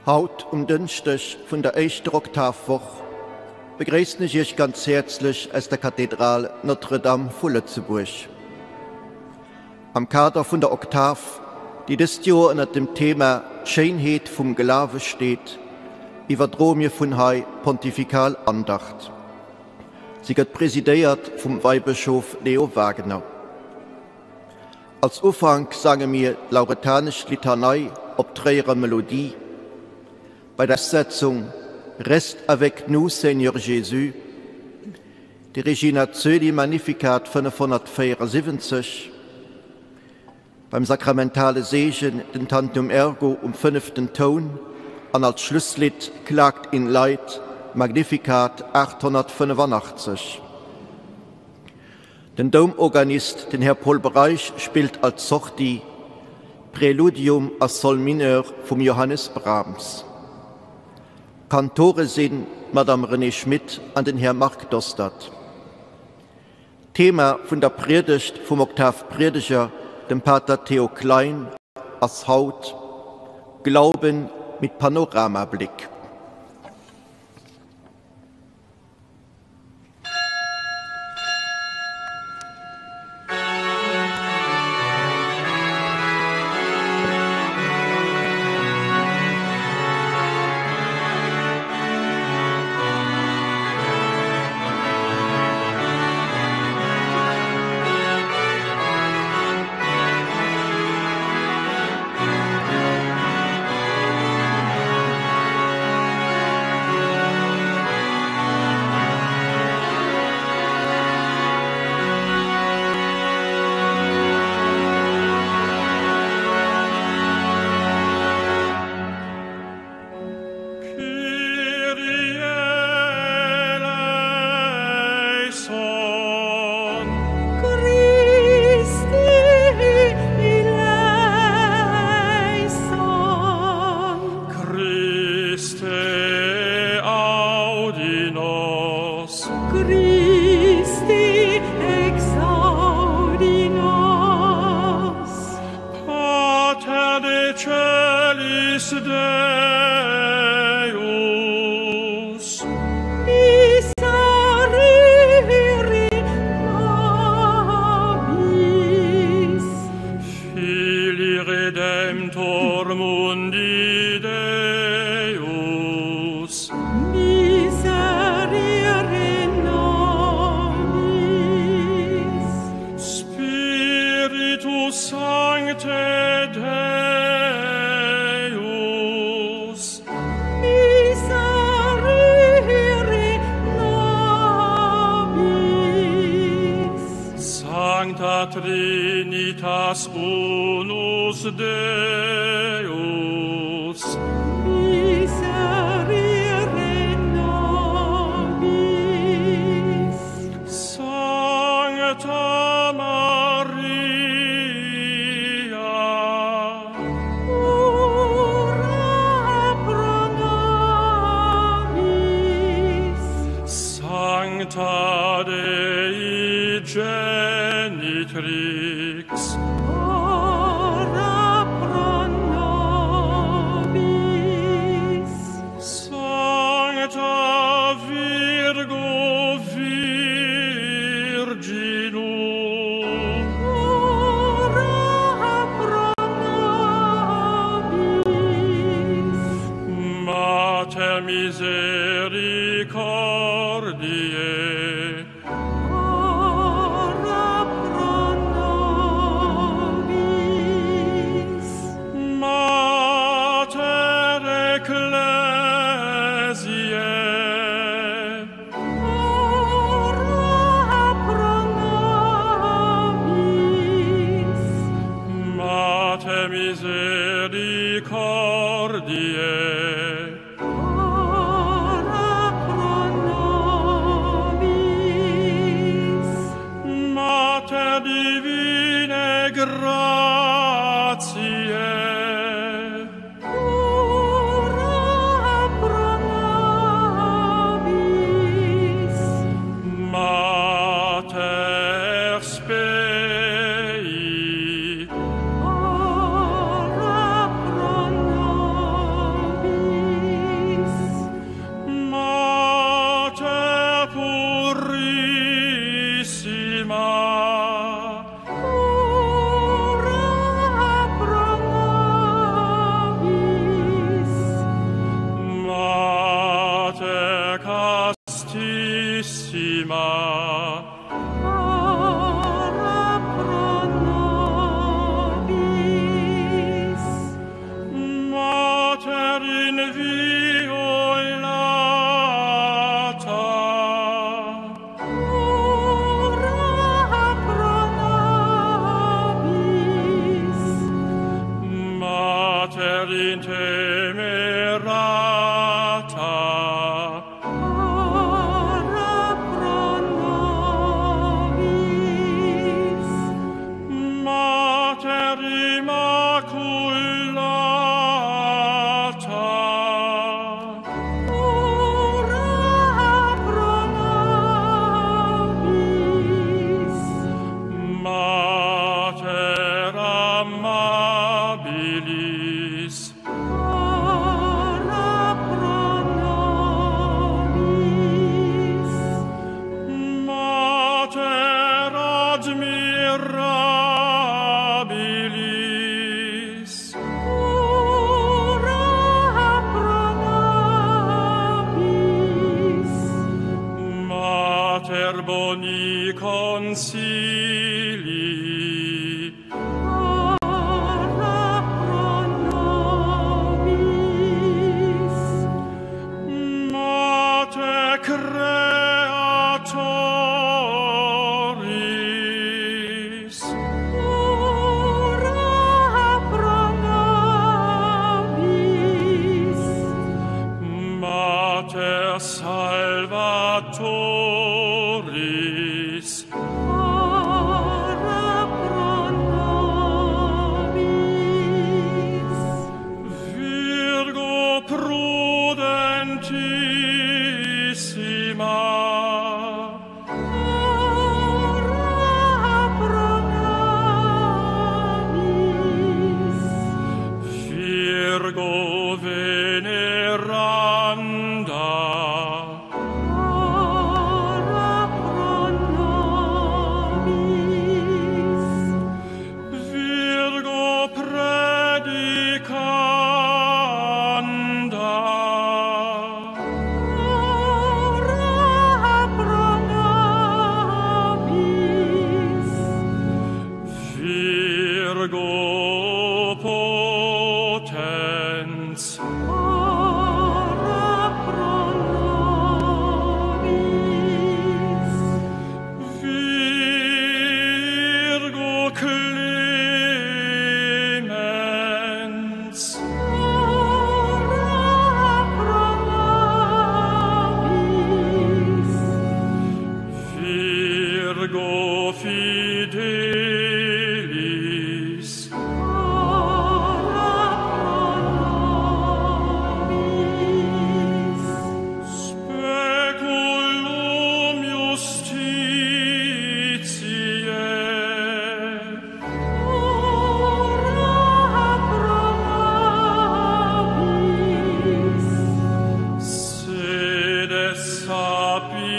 Haut um Dënschdeg vun der éischter Oktavwoch begréissen ech Iech ganz häerzlech aus der Kathedral Notre-Dame vu Lëtzebuerg. Am Kader vun der Oktav, déi dëst Joer ënnert dem Thema D'Schéinheet vum Glawe steet, iwwerdroe mir vun hei d'Pontifikal Andacht. Si gëtt presidéiert vum Weibëschof Leo Wagener. Als Ufank sange mir d'Lauretanesch Litanei op Tréierer Melodie. Bei der Aussetzung Reste avec nous, Seigneur Jésus, de Regina Coeli Magnificat 574, beim sakramentale Seegen den Tantum Ergo um fënneften Toun an als Schlusslidd Klagt in Leid Magnificat 885. Den Doumorganist, den Här Paul Breisch, spillt als Sortie Präludium a Sol Mineur vum Johannes Brahms. Kantore sinn d'Madame Renée Schmit an den Här Marc Dostert. D'Thema vun der Priedegt vum Oktavpriedeger, dem Pater Theo Klein, ass haut Glauben mit Panoramablick. Intemerata. Ora pro nobis. Mater Immaculata. Ora pro nobis. Mater amabilis. Ora pro nobis. Mater admirabilis. Ora pro nobis. Mater boni consilii. Ora pro nobis. Mater creatoris. Ora pro nobis. Mater salvatoris. Ora pro nobis. Virgo prudentissima. Ora pro nobis. Virgo veneranda. Ora pro nobis. Virgo predicanda. Ora pro nobis. Virgo potens. Ora pro nobis. Virgo clemens. Ora pro nobis. Virgo fidelis. Ora pro nobis. Speculum justitiae. Ora pro nobis. Sede sapientiae.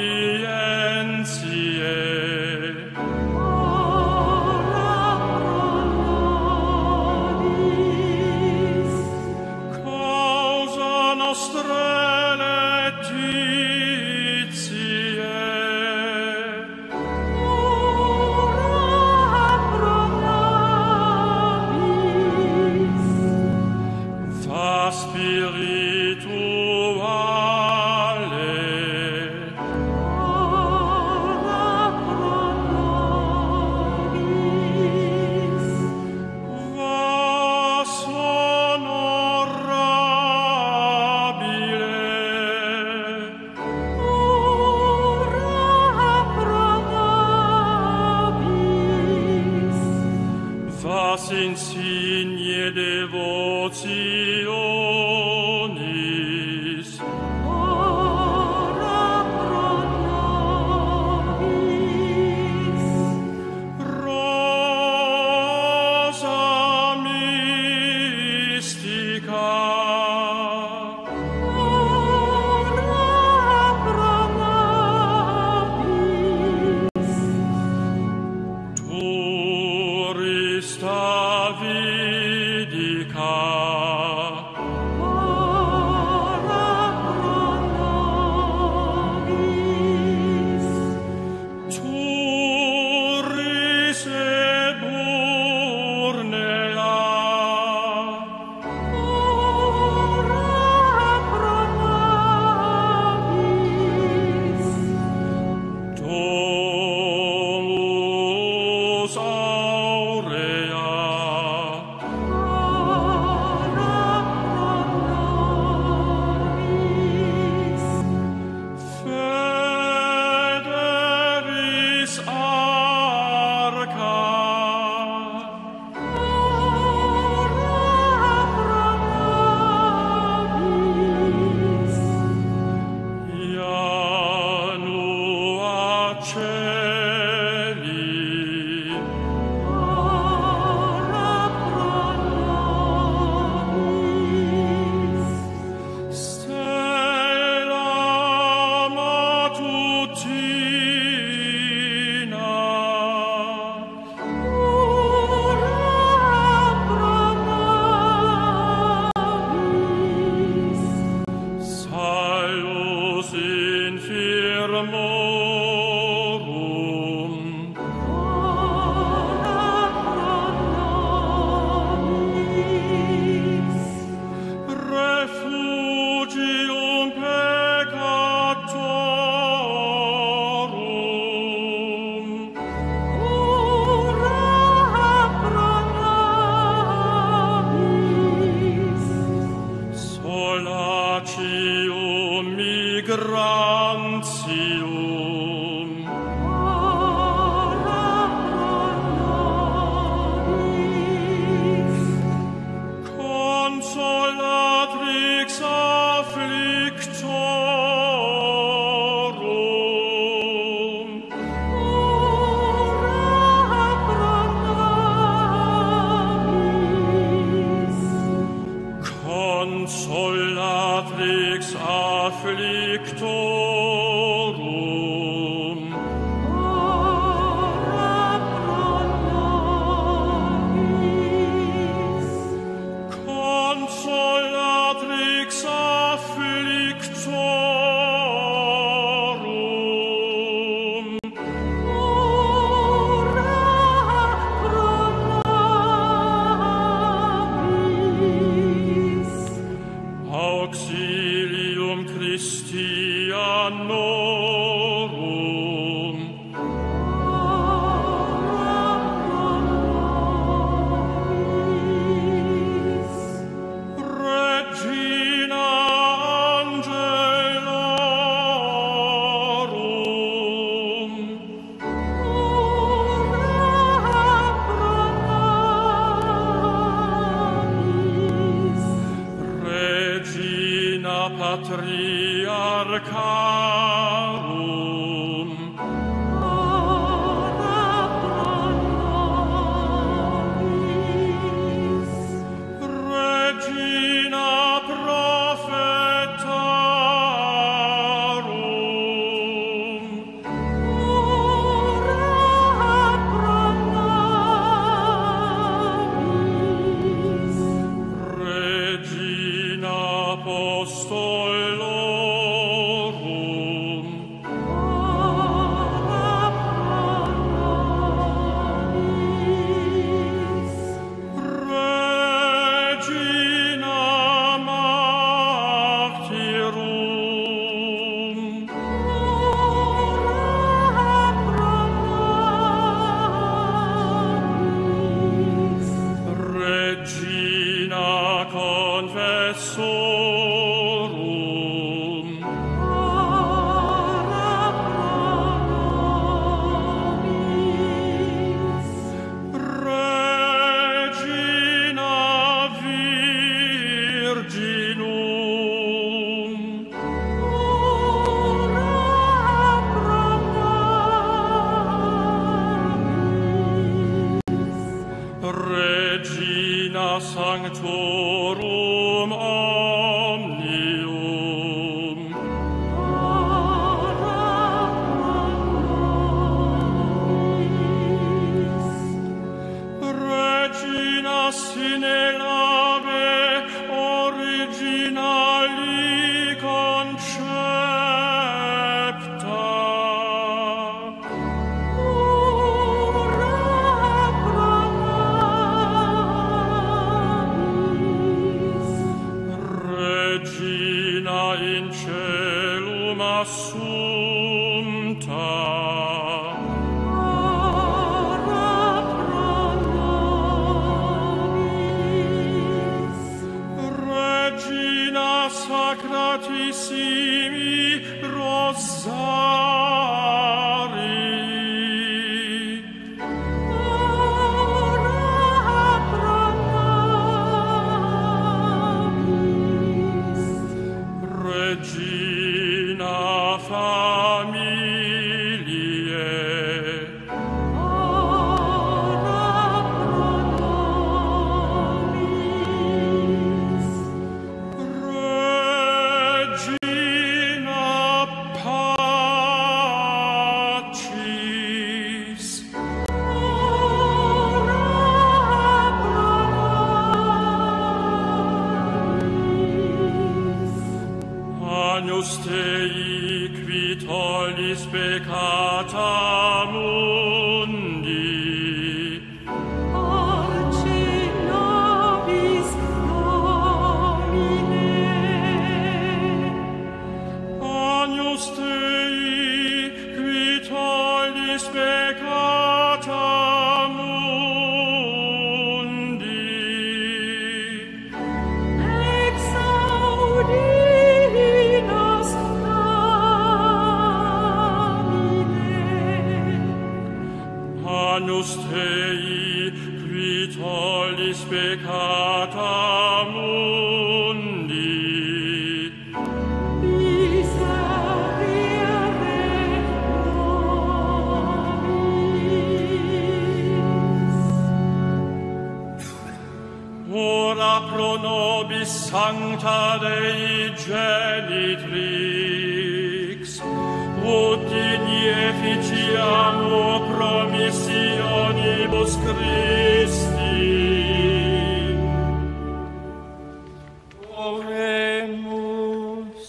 Ora pro nobis. Causa nostrae laetitiae. Ora pro nobis. Va spirituale. Ora pro nobis. Va honorabile. Ora pro nobis. Vas insigne devotionis. Ora pro nobis. Rosa mystica. Ora pro nobis. Turris Davidica. Ora Migrantium. Ora pro nobis. Consolatrix afflictorum. Ora pro nobis. Consolatrix afflictorum. Ora pro nobis. Consolatrix afflictorum. Ora pro nobis. Auxilium Christianorum. Ora pro nobis. Regina Angelorum. Ora pro nobis. Regina Patriarcharum. Ora pro nobis. Regina Prophetarum. Ora pro nobis. Regina Apostolorum. Ora pro nobis. Regina Martyrum. Ora pro nobis. Regina Confessorum. Ora pro nobis. Regina Virginum. Ora pro nobis. Regina Sanctorum Omnium. Ora pro nobis. Regina sine labe originali concepta. Ora pro nobis. Regina in caelum assumpta. Ora pro nobis. Regina sacratissimi Rosarii. Ora pro nobis. Regina familiae. Ora pro nobis. Regina pacis. Sancta Dei genitrix, ut in efficiamur promissionibus Christi. Oremus.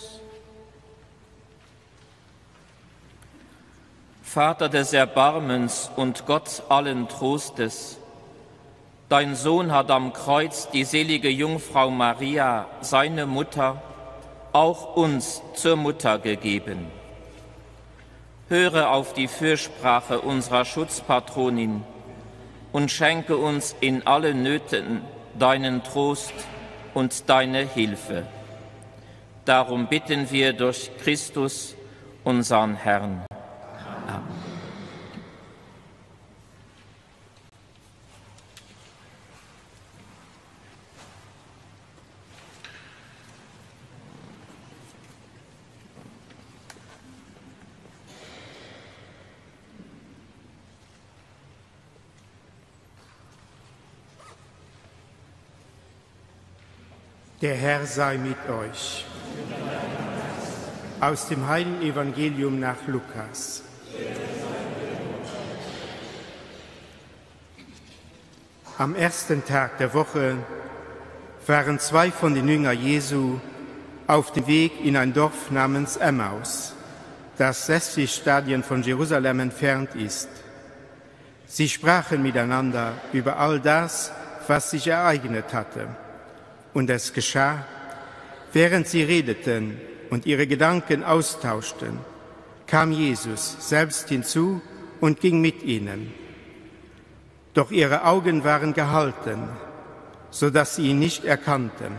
Vater des Erbarmens und Gott allen Trostes, dein Sohn hat am Kreuz die selige Jungfrau Maria, seine Mutter, auch uns zur Mutter gegeben. Höre auf die Fürsprache unserer Schutzpatronin und schenke uns in allen Nöten deinen Trost und deine Hilfe. Darum bitten wir durch Christus, unseren Herrn. Amen. Der Herr sei mit euch. Aus dem Heiligen Evangelium nach Lukas. Am ersten Tag der Woche waren zwei von den Jünger Jesu auf dem Weg in ein Dorf namens Emmaus, das 60 Stadien von Jerusalem entfernt ist. Sie sprachen miteinander über all das, was sich ereignet hatte. Und es geschah, während sie redeten und ihre Gedanken austauschten, kam Jesus selbst hinzu und ging mit ihnen. Doch ihre Augen waren gehalten, so dass sie ihn nicht erkannten.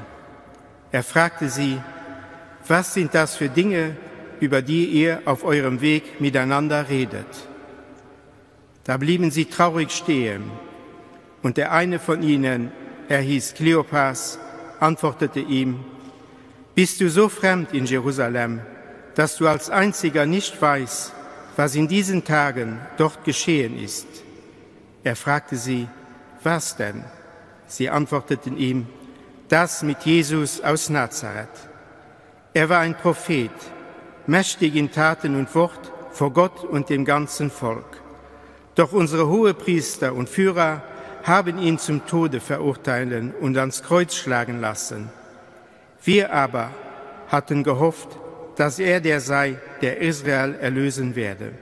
Er fragte sie: Was sind das für Dinge, über die ihr auf eurem Weg miteinander redet? Da blieben sie traurig stehen, und der eine von ihnen, er hieß Kleopas, antwortete ihm: Bist du so fremd in Jerusalem, dass du als einziger nicht weißt, was in diesen Tagen dort geschehen ist? Er fragte sie: Was denn? Sie antworteten ihm: Das mit Jesus aus Nazareth. Er war ein Prophet, mächtig in Taten und Wort vor Gott und dem ganzen Volk. Doch unsere Hohepriester und Führer haben ihn zum Tode verurteilen und ans Kreuz schlagen lassen. Wir aber hatten gehofft, dass er der sei, der Israel erlösen werde.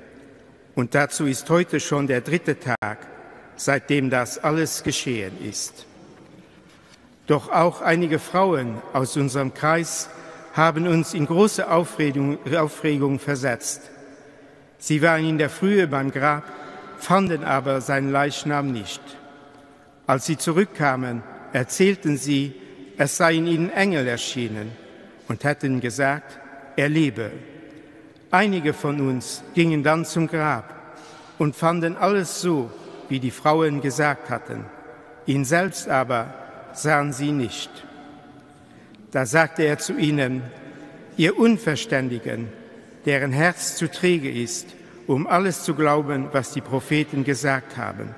Und dazu ist heute schon der dritte Tag, seitdem das alles geschehen ist. Doch auch einige Frauen aus unserem Kreis haben uns in große Aufregung, Aufregung versetzt. Sie waren in der Frühe beim Grab, fanden aber seinen Leichnam nicht. Als sie zurückkamen, erzählten sie, es seien ihnen Engel erschienen und hätten gesagt, er lebe. Einige von uns gingen dann zum Grab und fanden alles so, wie die Frauen gesagt hatten. Ihn selbst aber sahen sie nicht. Da sagte er zu ihnen: Ihr Unverständigen, deren Herz zu träge ist, um alles zu glauben, was die Propheten gesagt haben.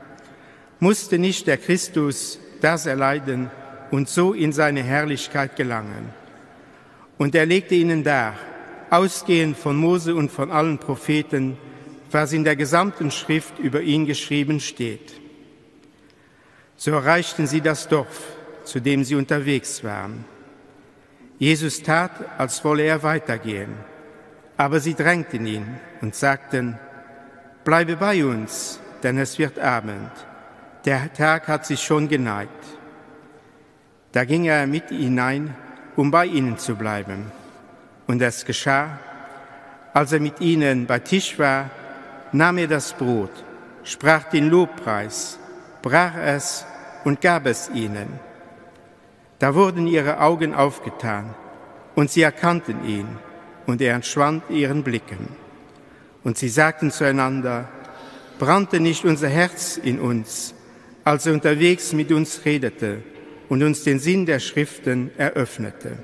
Musste nicht der Christus das erleiden und so in seine Herrlichkeit gelangen? Und er legte ihnen dar, ausgehend von Mose und von allen Propheten, was in der gesamten Schrift über ihn geschrieben steht. So erreichten sie das Dorf, zu dem sie unterwegs waren. Jesus tat, als wolle er weitergehen. Aber sie drängten ihn und sagten: Bleibe bei uns, denn es wird Abend. Der Tag hat sich schon geneigt. Da ging er mit hinein, um bei ihnen zu bleiben. Und es geschah, als er mit ihnen bei Tisch war, nahm er das Brot, sprach den Lobpreis, brach es und gab es ihnen. Da wurden ihre Augen aufgetan, und sie erkannten ihn, und er entschwand ihren Blicken. Und sie sagten zueinander: Brannte nicht unser Herz in uns, als er unterwegs mit uns redete und uns den Sinn der Schriften eröffnete?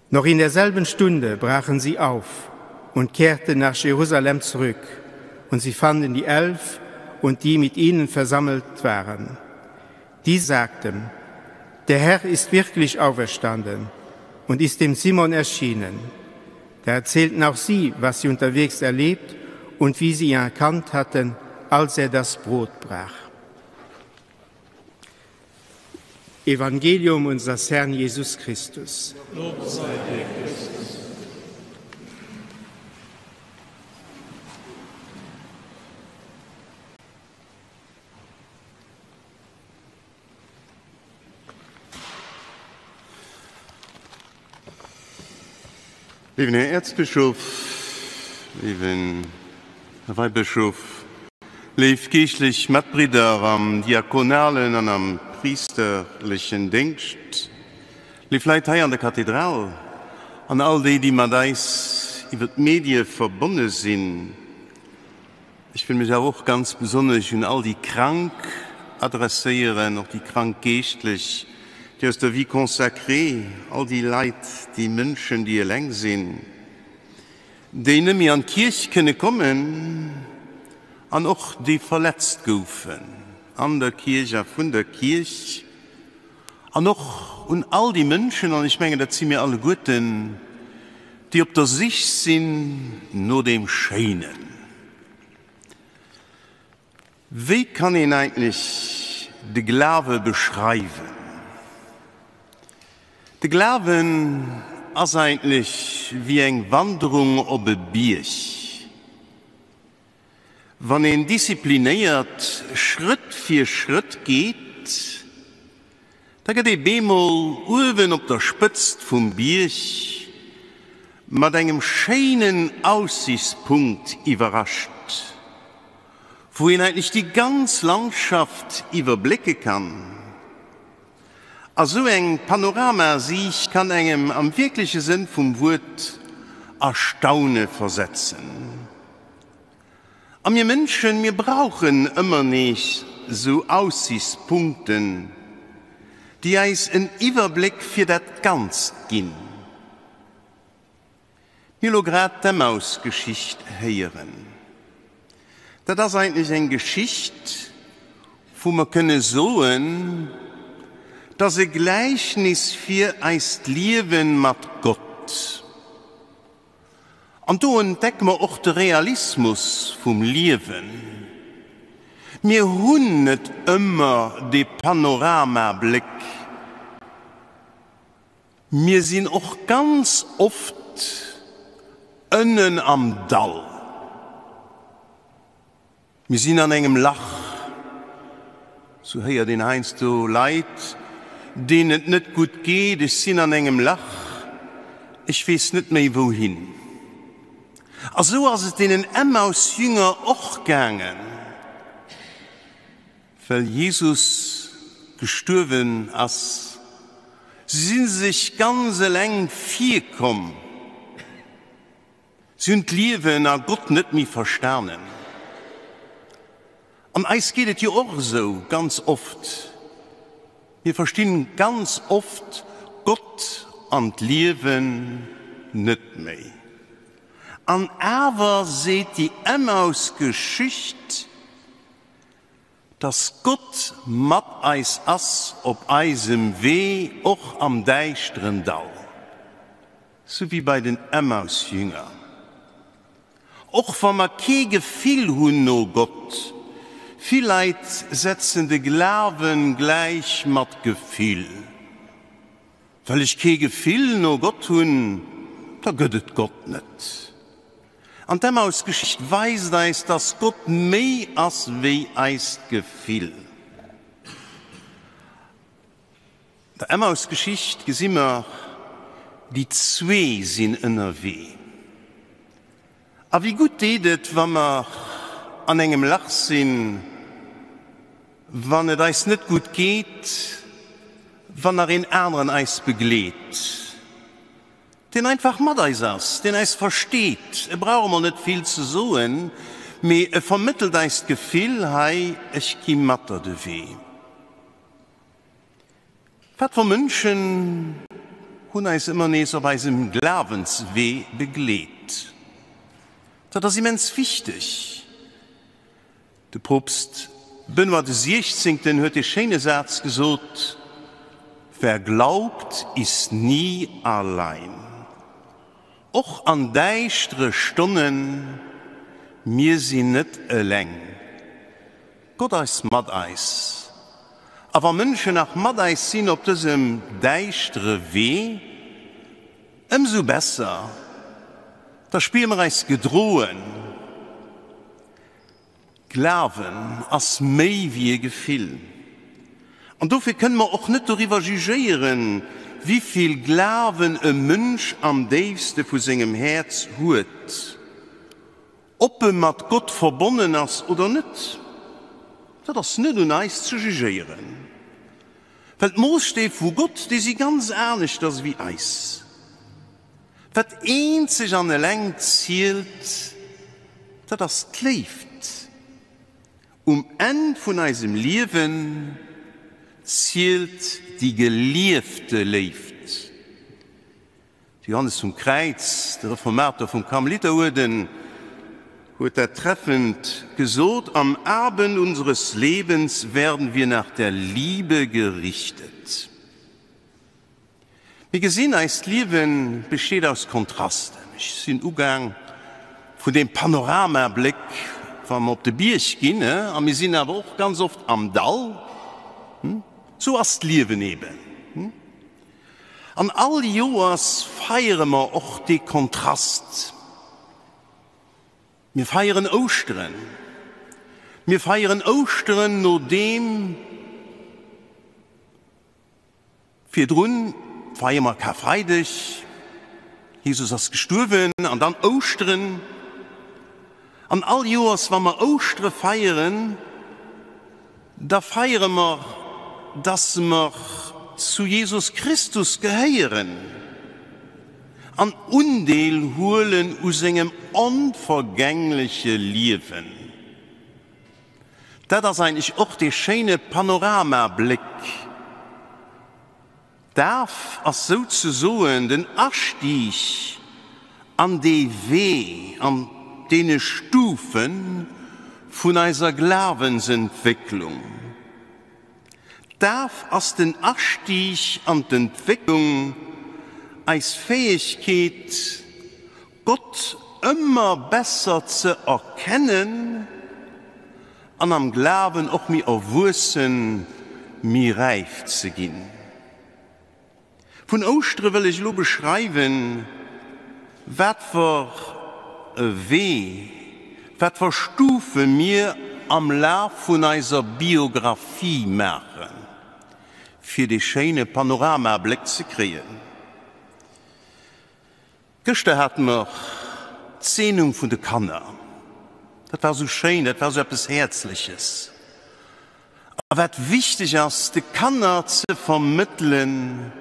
Noch in derselben Stunde brachen sie auf und kehrten nach Jerusalem zurück, und sie fanden die Elf und die mit ihnen versammelt waren. Die sagten: Der Herr ist wirklich auferstanden und ist dem Simon erschienen. Da erzählten auch sie, was sie unterwegs erlebt und wie sie ihn erkannt hatten, als er das Brot brach. Evangelium unseres Herrn Jesus Christus. Lob sei dir, Christus. Léiwen Här Äerzbëschof, léiwen Här Weibëschof, léif geeschtlech Matbridder am diakonalen an am priesterlechen Déngscht, léif Leit hei an der Kathedral an all déi, déi mat eis iwwer d'Medie verbonne sinn, Ech wëll mech awer och ganz besonnesch un all déi Krank adresséieren, och déi krank geeschtlech, déi aus der Vie consacrée, all déi Leit, déi Mënschen, déi eleng sinn, déi net méi an d'Kierch kënne kommen an och déi verletzt goufen an der Kierch a vun der Kierch, an och un all déi Mënschen, an ech mengen, dat si mir alleguerten, déi op der Sich sinn no deem Schéinen. Wéi kann een eigentlech de Glawe beschreiwen? De Glawen ass eigentlech wéi eng Wanderung op e Bierg. Wann een disziplinéiert Schrëtt fir Schrëtt geet, da gëtt ee bemol uewen op der Spëtzt vum Bierg mat engem schéinen Aussichtspunkt iwwerrascht, wou een eigentlech déi ganz Landschaft iwwerblécke kann. A sou eng Panoramasiicht kann engem am wierkleche Sënn vum Wuert a Staune versetzen. A mir Mënschen, mir brauchen ëmmer nees sou Aussichtspunkten, déi eis en Iwwerbléck fir dat Ganzt ginn. Mir hu lo grad d'Emmaus-Geschicht héieren. Dat ass eigentlech eng Geschicht, wou mer kënne soen, 't ass e Gläichnis fir eist Liewe mat Gott. An do entdecke mer och de Realismus vum Liewen. Mir hunn net ëmmer dee Panoramabléck. Mir sinn och ganz oft ënnen am Dall. Mir sinn an engem Lach, sou héiert een heiansdo Leit, deenen et net gutt geet, ech sinn an engem Lach, ech weess net méi wouhin. A sou ass et deenen Emmaus-Jünger och gaangen, well Jesus gestuerwen ass. Si si sech ganz eleng virkomm. Si hunn d'Liewen a Gott net méi verstanen. An eis geet et jo och esou ganz oft, Mir verstinn ganz oft Gott an d'Liewen net méi. An awer seet déi Emmaus-Geschicht, dass Gott mat eis ass op eisem Wee, och am däischteren Dall. Sou wéi bei den Emmaus-Jünger. Och wa mer kee Gefill hunn no Gott, vill Leit setzen de Glawen gläich mat Gefill. Well ech kee Gefill no Gott hunn, da gëtt et Gott net. An d'Emmaus-Geschicht weist eis, dass Gott méi ass wéi eist Gefill. Der Emmaus-Geschicht gesi mer, déi zwee sinn ënnerwee. A wéi gutt deet et, wa mer an engem Lach sinn, wann et eis net gutt geet, wann nach een aneren eis begleet, deen einfach mat eis ass, deen eis versteet. E brauch emol net vill ze soen, mee e vermëttelt eis d'Gefill, hei, ech gi mat der de Wee. Wat fir Mënschen hunn eis ëmmer nees op eisem Glawenswee begleet? Dat ass immens wichteg. De Poopst Benoît de Siechzéngten huet e schéine Saz gesot. Wer glaubt, ist nie allein. Och an däischtere Stonnen, mir sinn net eleng. Gott ass mat eis. A wa Mënschen nach mat eis sinn op dësem däischtere Wee, ëmsou besser, da spiere mer eis gedroen. Glawen ass méi wéi e Gefill. An dofir kënne mer och net doriwwer jugéieren, wivill Glawen e Mënsch am déifste vu sengem Häerz huet. Ob e mat Gott verbonnen ass oder net, dat ass net un eis ze jugéieren. Well d'Moosstäb vu Gott, déi si ganz aneschters ewéi eis. Wat eenzeg an eleng zielt, dat ass d'Léift. Um Enn vun eisem Liewen zielt déi geliefte Léift. De Johannes vum Kräiz, de Reformator vum Karmeliteruerden, huet dat treffend gesot, Am Abend unseres Lebens werden wir nach der Liebe gerichtet. Mir gesinn, eist Liewe besteet aus Kontrasten. Ech sinn ugaang vun deem Panoramabléck, wa mer op de Bierg ginn, a mir sinn awer och ganz oft am Dall. Sou ass d'Liewen eben. An all Joers feiere mer och dee Kontrast. Mir feieren Ouschteren. Mir feieren Ouschteren, nodeem virdrun feiere mer Karfreideg, Jesus ass gestuerwen, an dann Ouschteren. An all Joers, wa mer Ouschtere feieren, da feiere mer, dass mer zu Jesus Christus gehéieren an Undeel huelen u sengem onvergängleche Liewen. Dat ass eigentlech och dee schéine Panoramabléck. D'Daf ass souzesoen den Astieg an dee Wee, an deene Stufe vun eiser Glawensentwécklung. D'Daf ass den Astieg an d'Entwécklung, eis Fäegkeet, Gott ëmmer besser ze erkennen an am Glawen och méi erwuessen, méi räif ze ginn. Vun Ouschtere wëll ech elo beschreiwen, wat fer e Wee, wat fer Stufe mir am Laf vun eiser Biographie maachen, fir dee schéine Panoramabléck ze kréien. Gëschter hate mer d'Seenung vun de Kanner. Dat war esou schéin, dat war esou eppes Häerzleches. A wat wichteg ass, de Kanner ze vermëttelen,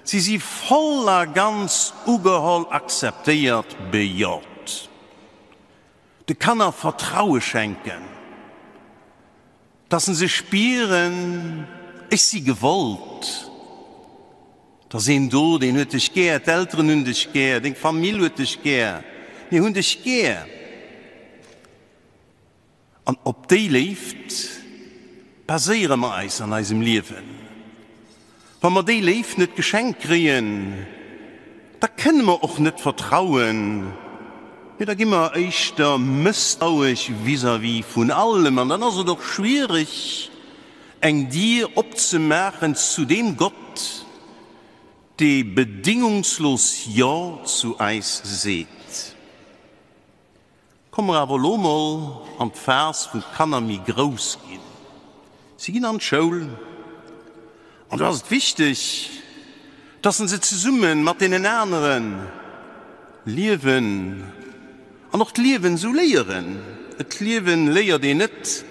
si si voll a ganz ugeholl, akzeptéiert, bejot. De Kanner Vertraue schenken. Dass se spieren, ech si gewollt, et ass een do, deen huet dech gär, d'Elteren hunn dech gär, deng Famill huet dech gär, mir hunn dech gär. An op déi Léift baséiere mer eis an eisem Liewen. Wa mer déi Léift net geschenkt kréien, da kënne mer och net vertrauen, mee da gi mer éischter mësstrauesch vis-à-vis vun allem an dann ass et och schwiereg, eng Dier opzemaachen zu deem Gott, dee bedingungslos Jo zu eis seet. Komme mer awer elo mol an d'Phas, wou d'Kanner méi grouss ginn. Si ginn an d'Schoul an do ass et wichteg, dass se zesumme mat deenen anere liewen an och d'Liewen esou léieren. Et Liewen léiert een net,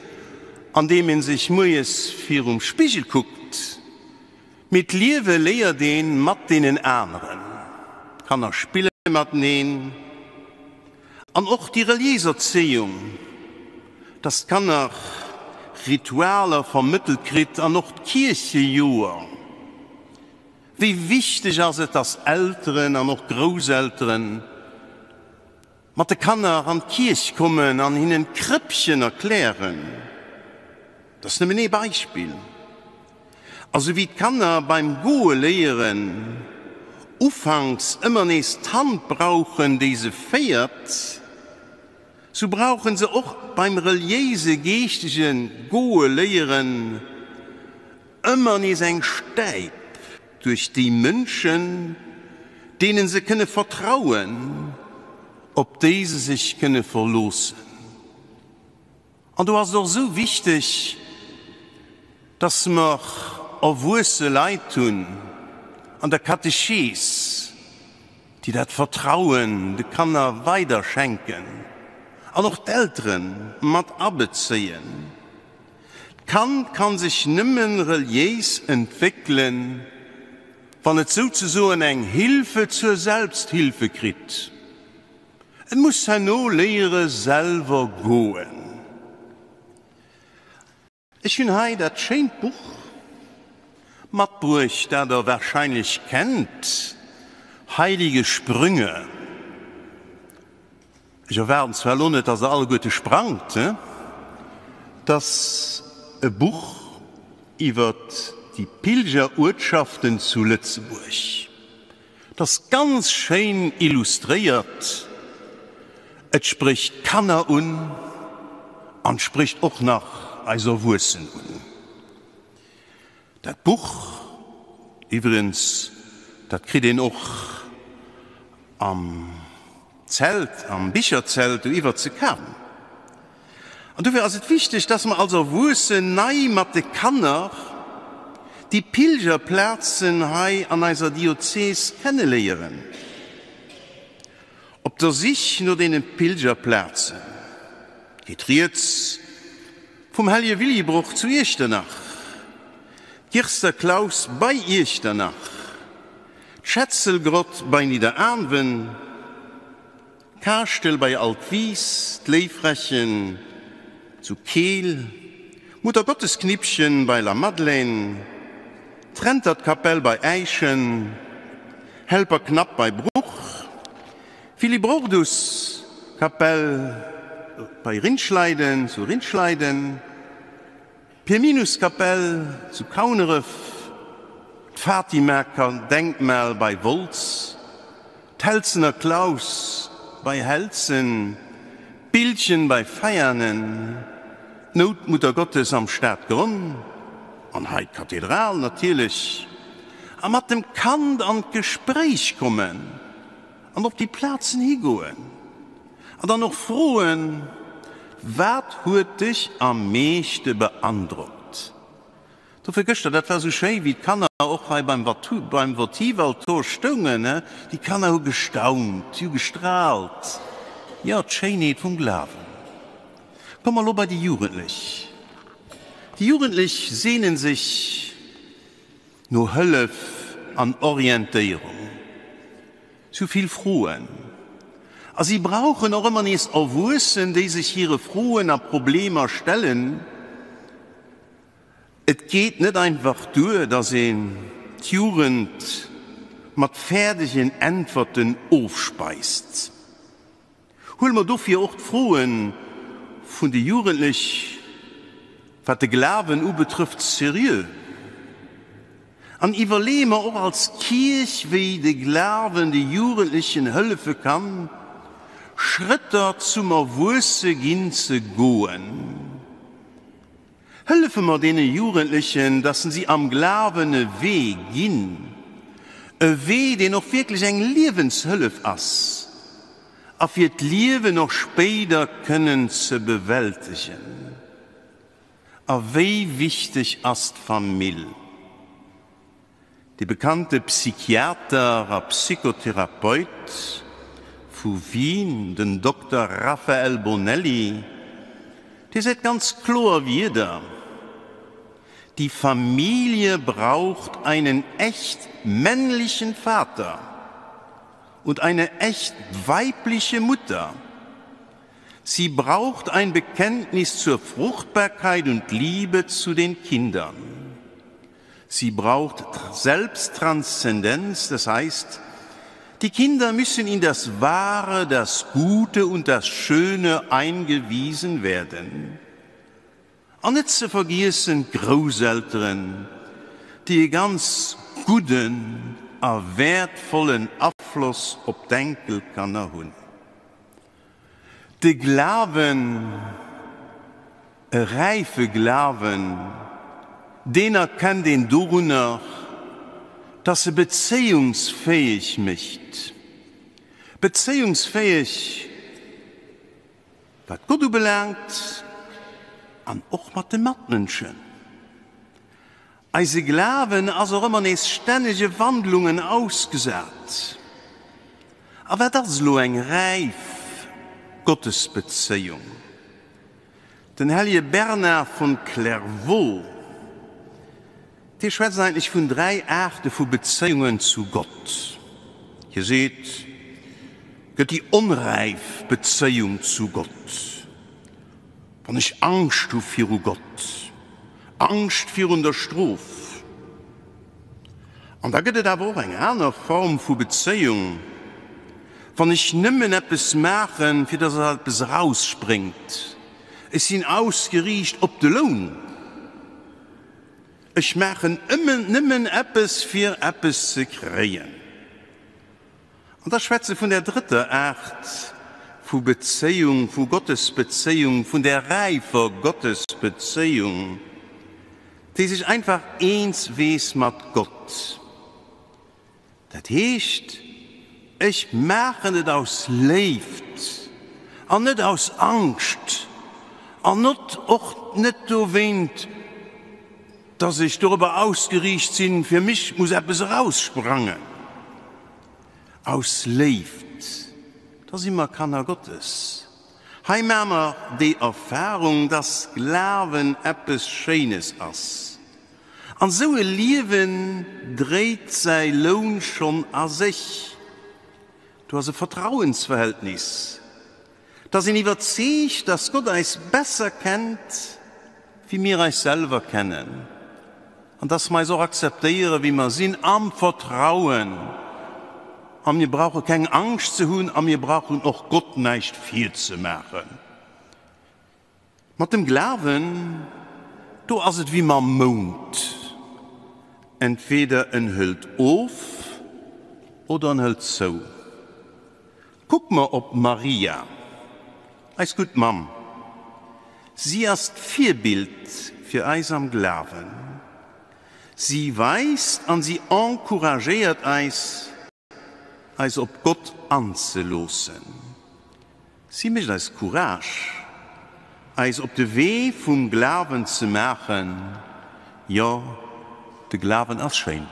andeem ee sech moies virum Spigel kuckt. Mee d'Liewe léiert ee mat deenen aneren. D'Kanner spille mateneen. An och déi reliéis Erzéiung, dass d'Kanner Ritualer vermëttelt kritt an och d'Kierchejoer. Wéi wichteg ass et, dass Elteren an och Grousselteren mat de Kanner an d'Kierch kommen an hinnen d'Krëppchen erklären. Dat ass nëmmen ee Beispill. A sou wéi d'Kanner beim Goe léieren ufanks ëmmer nees d'Hand brauchen, déi se féiert, sou brauchen se och beim reliéise geeschtege Goe léieren ëmmer nees eng Stäip duerch déi Mënschen, deene se kënne vertrauen, op déi se sech kënne verloossen. An do ass et och esou wichteg, dass mer erwuesse Leit hunn an der Katechees, déi dat Vertrauen de Kanner weiderschenken an och d'Eltere mat abezéien. D'Kand ka sech nëmme reliéis entwéckelen, wann et souzesoen eng Hilfe zur Selbsthilfe kritt. Et muss herno léiere selwer goen. Ech hunn hei dat schéint Buch matbruecht, dat der warscheinlech kennt, Heilige Sprünge. Ech erwaarden zwar elo net, dass der alleguerte sprangt, Et ass e Buch iwwert déi Pilgeruertschaften zu Lëtzebuerg. Et ass ganz schéin illustréiert, et sprécht d'Kanner un an sprécht och nach eis Erwuessen un. Dat Buch iwwregens, dat kritt een och am Zelt, am Bicherzelt do iwwer ze kafen. An dofir ass et wichteg, dass mer als Erwuessen nei mat de Kanner déi Pilgerplazen hei an eiser Diözes kenneléieren. Op der Sich no deene Pilgerplaze geet rieds vum Hellje Willibrord zu Iechternach, d'Girster Klaus bei Iechternach, d'Schetzelgrott bei Nidderaanwen, D'Kaaschtel bei Altwis, d'Léiffrächen zu Keel, d'Muttergottesknippchen bei Lamadelaine, d'Rentertkapell bei Äischen, Helperknapp bei Bruch, Willibrorduskapell bei Rinschleiden zu Rinschleiden, D'Pirminuskapell zu Kauneref, d'Fatima-Denkmal bei Wolz, d'Helzener Klaus bei Helzen, d'Bildchen bei Veianen, d'Noutmuttergottes am Stadgronn an hei d'Kathedral natierlech. A mat dem Kand an d'Gespréich kommen an op déi Plazen higoen an dann och froen, Wat huet dech am meeschte beandrockt? Dofir gëschter, dat war esou schéi, wéi d'Kanner och hei beim beim Votivaltor stoungen, déi Kanner hu gestaunt, si hu gestraalt, jo, d'Schéinheet vum Glawen. Komme mer elo bei déi Jugendlech. Déi Jugendlech seenen sech no Hëllef an Orientéierung. Si hu vill Froen a si brauchen och ëmmer nees Erwuessen, déi sech hire Froen a Problemer stellen. Et geet net einfach duer, datt een d'Jugend mat fäerdegen Äntwerten ofspeist. Huele mer dofir och d'Froe vun de Jugendlech, wat de Glawen ubetrëfft, seriö an iwwerleeë mer och als Kierch, wéi de Glawen de Jugendlechen hëllefe kann, Schrëtter zum Erwuesseginn ze goen. Hëllefe mer deene Jugendlechen, dass si am Glawen e Wee ginn, e Wee, deen och wierklech eng Liewenshëllef ass a fir d'Liewen och spéider kënnen ze bewältegen. A wéi wichteg ass d'Famill? De bekannte Psychiater a Psychotherapeut vu Wien, den Dokter Raphael Bonelli, dee seet ganz kloer Wierder, Die Familie braucht einen echt männlichen Vater und eine echt weibliche Mutter. Sie braucht ein Bekenntnis zur Fruchtbarkeit und Liebe zu den Kindern. Sie braucht Selbsttranszendenz, das heißt, die Kinder müssen in das Wahre, das Gute und das Schöne eingewiesen werden. An net ze vergiessen d'Grousselteren, déi e ganz gudden a wäertvollen Afloss op d'Enkelkanner hunn. De Glawen, e räife Glawen, deen erkennt een dorunner, dass e bezéiungsfäeg mécht. Bezéiungsfäeg, wat Gott ubelaangt an och mat de Matmënschen. Eise Glawen ass och ëmmer nees stännege Wandlungen ausgesat. A wat ass elo eng räif Gottesbezéiung? Den hellege Bernard von Clairvaux, dee schwätzt eigentlech vun 3 Aarte vu Bezéiungen zu Gott. Hie seet, gëtt déi onräif Bezéiung zu Gott, wann ech Angscht hu viru Gott, Angscht virun der Strof. An da gëtt et awer och eng aner Form vu Bezéiung, wann ech nëmmen eppes maachen, fir datt eppes erausspréngt. Ech sinn ausgeriicht op de Loun. Ech maachen nëmmen eppes, fir eppes ze kréien. An da schwätze vun der drëtter Aart vu Bezéiung, vu Gottesbezéiung, vun der räifer Gottesbezéiung, déi sech einfach eens weess mat Gott. Dat heescht, ech maachen et aus Léift an net aus Angscht an not och net dowéint, dass ech dorobber ausgeriicht sinn, fir mech muss eppes eraussprangen. Aus Léift, da si mer Kanner Gottes. Hei maache mer déi Erfahrung, dass Glawen eppes Schéines ass. An esou e Liewen dréit säi Loun schonn a sech. Do ass e Vertrauensverhältnis. 't ass een iwwerzeegt, dass Gott eis besser kennt, wéi mir eis selwer kennen, an dass mer eis och akzeptéiere wéi mer sinn, am Vertrauen, a mir brauche keng Angscht ze hunn a mir brauchen och Gott näischt virzemaachen. Mat dem Glawen, do ass et wéi mam Mound, entweder en hëlt of oder en hëlt zou. Kuck mer op Maria, eis gutt Mamm. Si ass d'Virbild fir eis am Glawen. Si weist an si encouragéiert eis, eis op Gott anzeloossen. Si mécht eis Courage, eis op de Wee vum Glawen ze maachen. Jo, de Glawen ass schéin.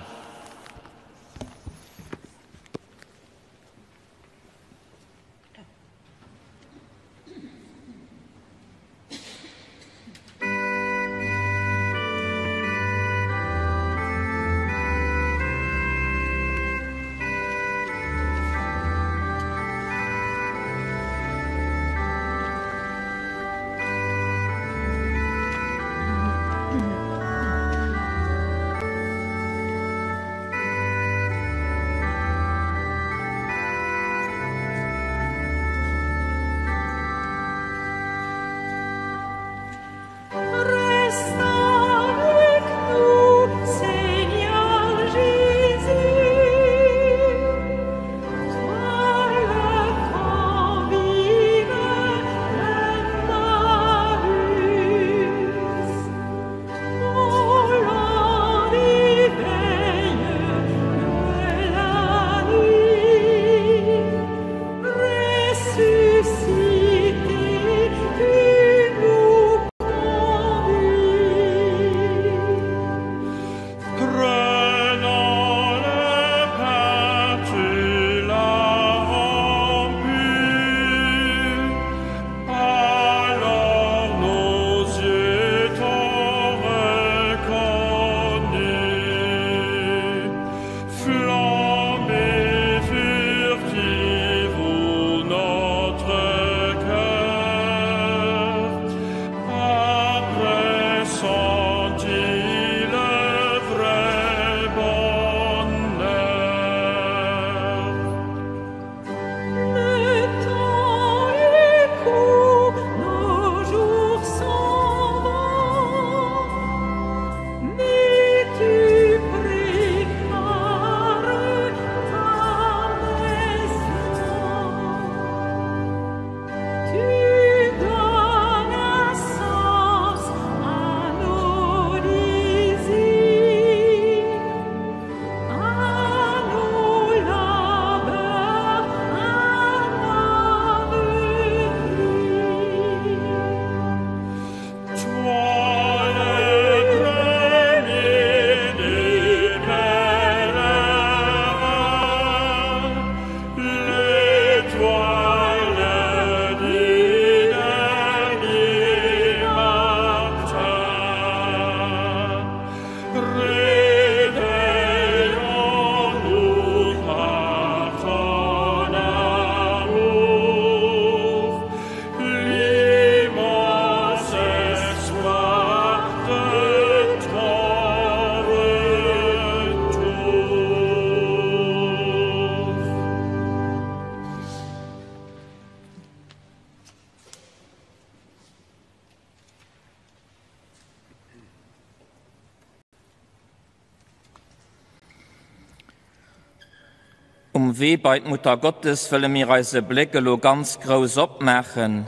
Um Wee bei d'Mutter Gottes wëlle mir eise Bléck elo ganz grouss opmaachen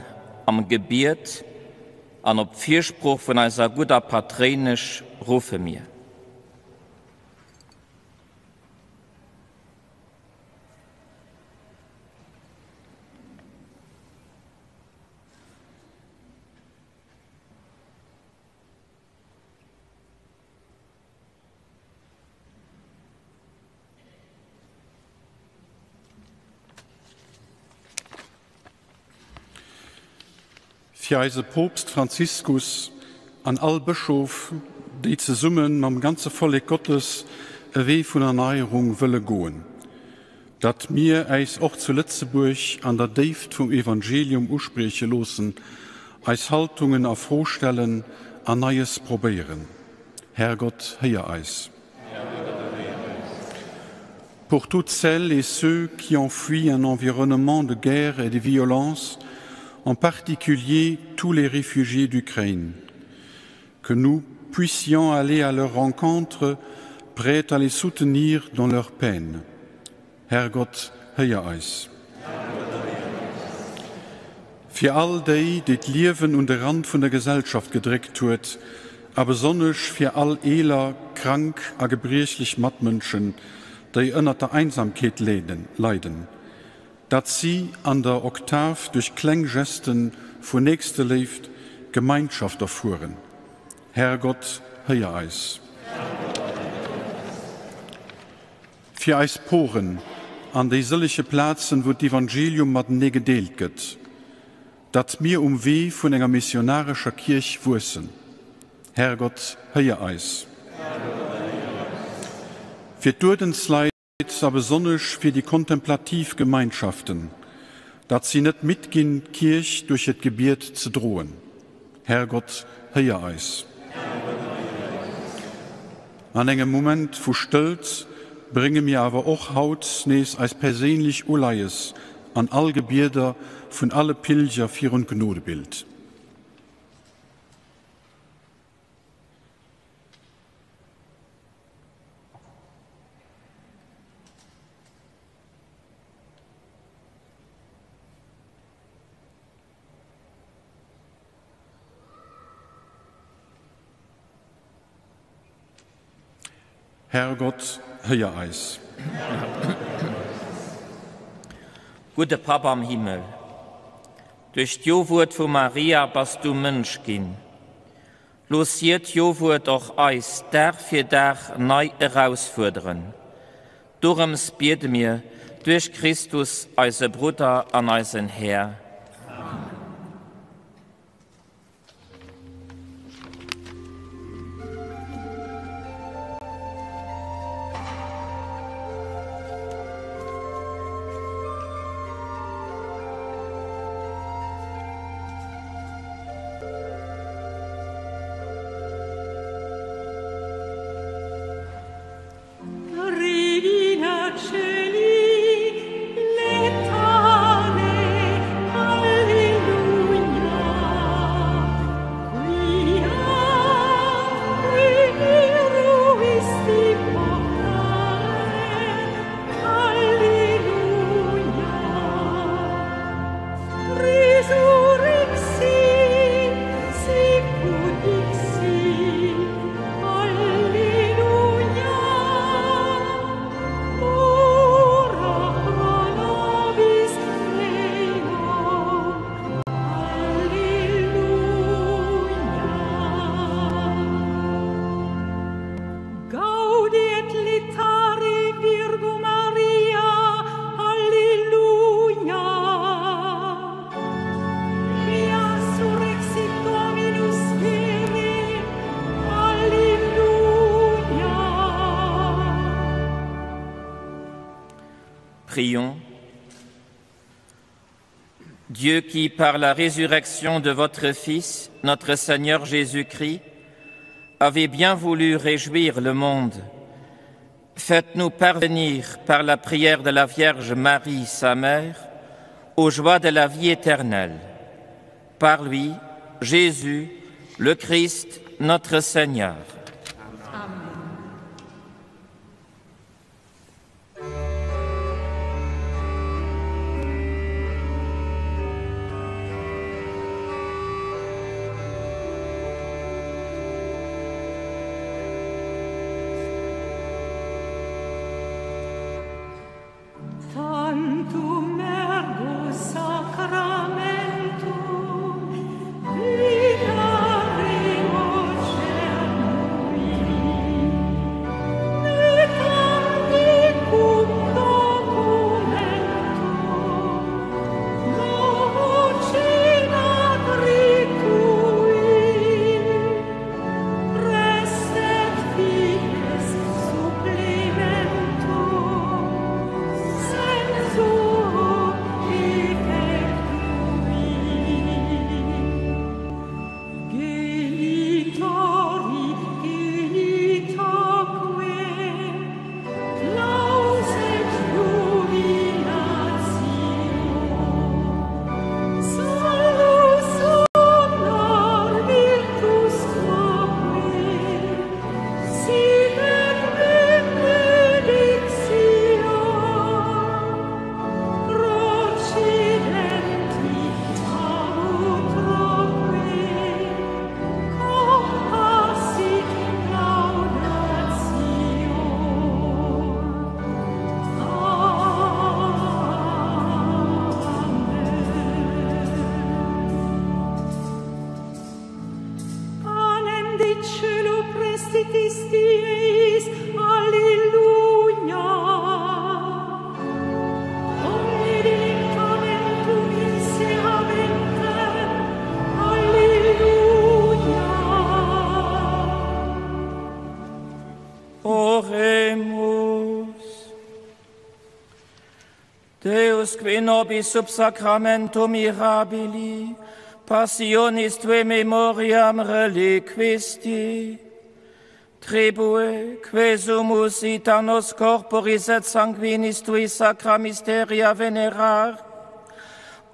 am Gebiet an op d'Firsprooch vun eiser gudder Patréinesch ruffe mir. Fir eise Poopst Franziskus an all Bëschof, déi zesumme mam ganze Vollek Gottes e Wee vun Erneierung wëlle goen, datt mir äis och zu Lëtzebuerg an der Déift vum Evangelium usprieche loossen, eis Haltungen a Fro stellen an Neies probéieren. Herrgott, héier eis. Pour toutes celles et ceux qui ont fui un environnement de guerre et de violence, en particulier tous les réfugiés d'Ukraine, que nous puissions aller à leur rencontre, prêts à les soutenir dans leur peine. Herrgott, héier eis. Fir all déi, déi d'Liewen un de Rand vun der Gesellschaft gedréckt huet, a besonnesch fir all eeler, krank a gebriechlech Matmënschen, déi ënnert der Einsamkeet leiden, datt si an der Oktav duerch kleng Gesten vun Nächsteléift Gemeinschaft erfueren. Herrgott, héier eis. Fir eis Poren an déi sëllege Plazen, wou d'Evangelium matenee gedeelt gëtt, datt mir um Wee vun enger missionarescher Kierch wuessen. Herrgott, héier eis. Fir d'Uerdensleit a besonnesch fir déi kontemplativ Gemeinschaften, datt si net midd ginn, d'Kierch duerch hiert Gebiet ze droen. Herrgott, héier eis. An engem Moment vu Stëllt brénge mir awer och haut nees eis perséinlech Uleies an all Gebieder vun alle Pilger virun d'Gnodebild. Herrgott, héier eis. Gudde Papp am Himmel, duerch d'Jowuert vu Maria bass du Mënsch ginn. Looss hiert Jowuert och eis Dag fir Dag nei erausfuerderen. Dorëms biede mir duerch Christus, eise Brudder an eisen Här. Amen. Regina Coeli, laetare, Alleluia. Quia requiruisti vocare, Alleluia. Resurrexit, sicut dixit, Alleluia. Ora pro nobis Deo, Alleluia. Gaudi et laetare Virgo Maria, Alleluia. Quia surrexit Dominus vere, Alleluia. Prions. Dieu qui, par la résurrection de votre Fils, notre Seigneur Jésus-Christ, avez bien voulu réjouir le monde, faites-nous parvenir par la prière de la Vierge Marie, sa mère, aux joies de la vie éternelle. Par lui, Jésus, le Christ, notre Seigneur. Amen. Deus qui nobis sub sacramentum mirabili passionis tue memoriam reliquisti, tribue, que sumus ita nos corporis et sanguinis tui sacra mysteria venerar,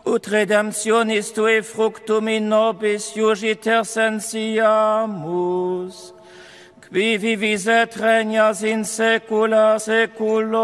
ut redemptionis tui fructum in nobis iugiter sensiamus, qui vivis et regnas in saecula saeculorum.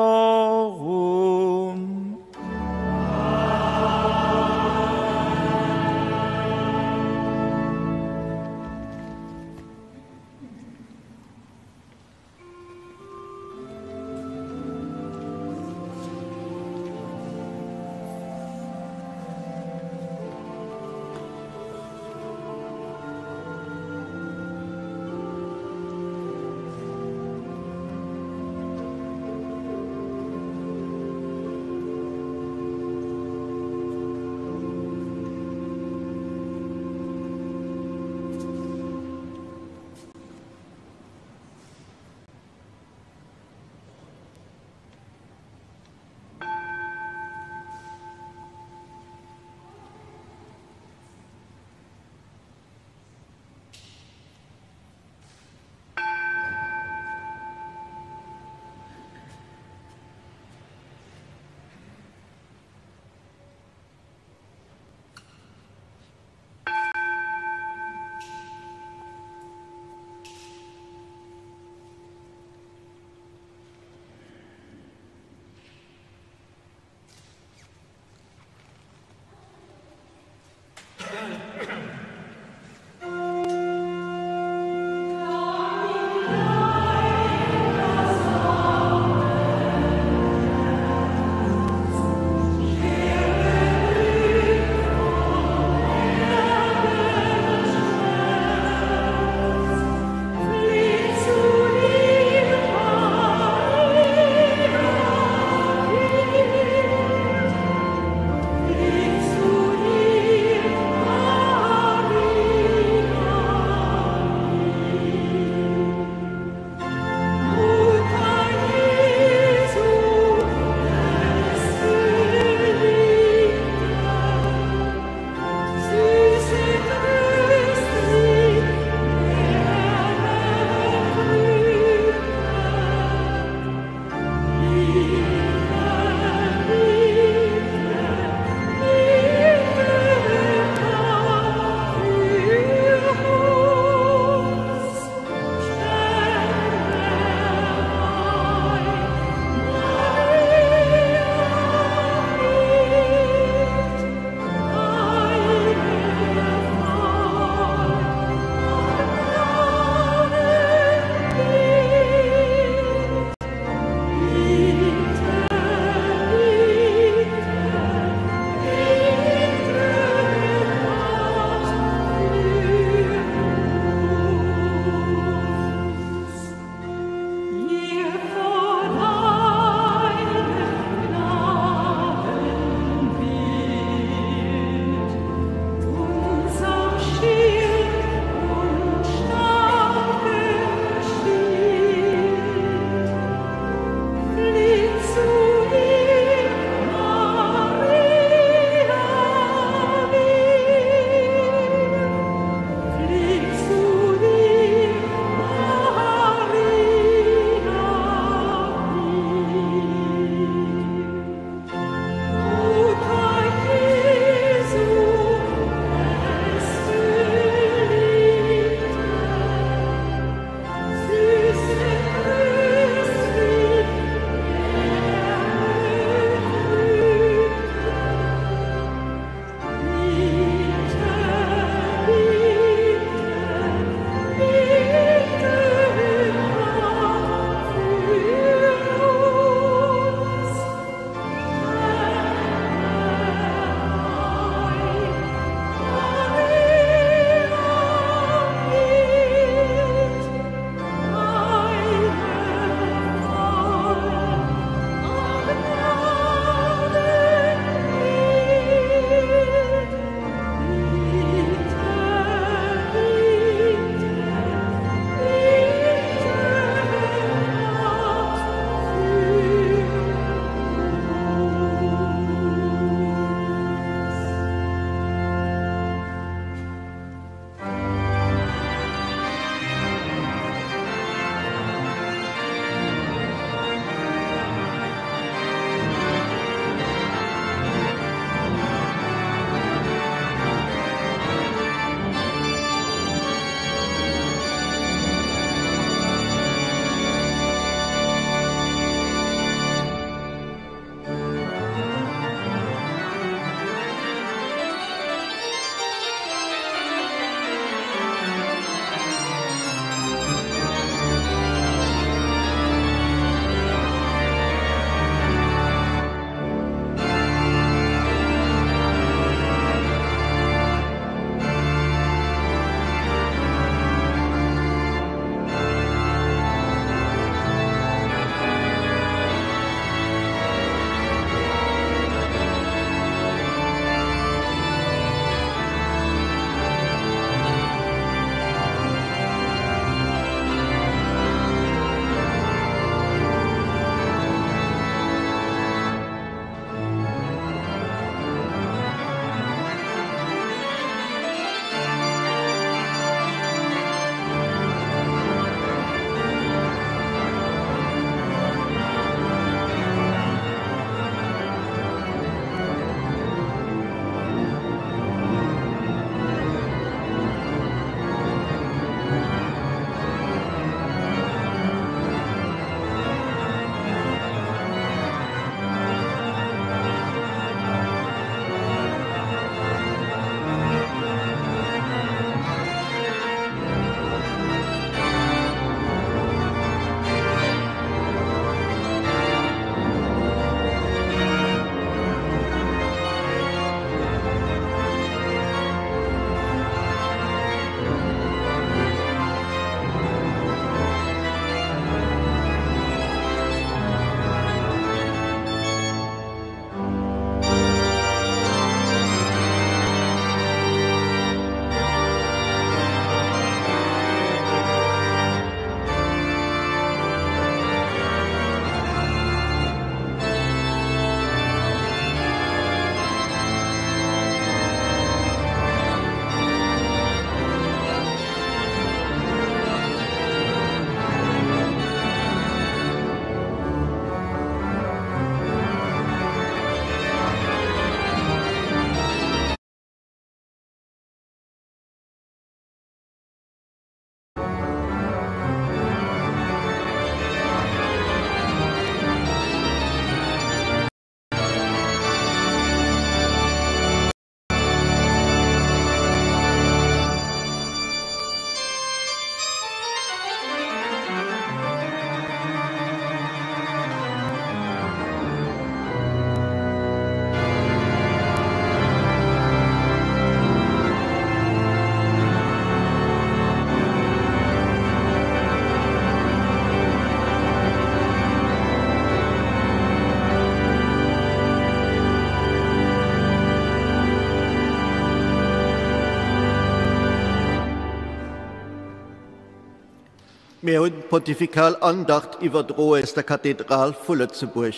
Mir hunn d'Pontifikal Andacht iwwerdroe aus der Kathedral vu Lëtzebuerg.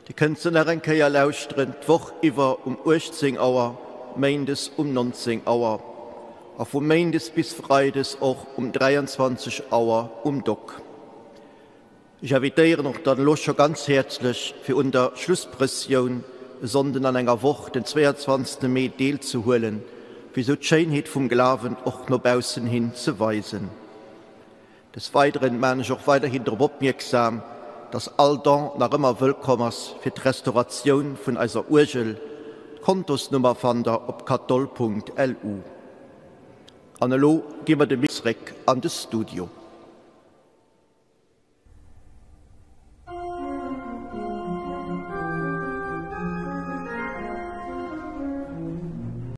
Dir kënnt se nach eng Kéier lauschteren d'Woch iwwer um 18 Auer, méindes um 19 Auer a vu méindes bis freides och um 23 Auer um Dock. Ech invitéieren och dann elo scho ganz häerzlech fir un der Schlussprëssioun e Sonnden an enger Woch, den 22 Mee, deelzehuelen, fir esou d'Schéinheet vum Glawen och no baussen hin ze weisen. Des Weideren maan ech och weiderhin drop opmierksam, dass all Don nach ëmmer wëllkomm ass fir d'Restauratioun vun eiser Uergel. D'Kontosnummer fannt der op katholl.lu. An elo gi mer de Mic zréck an de Studio.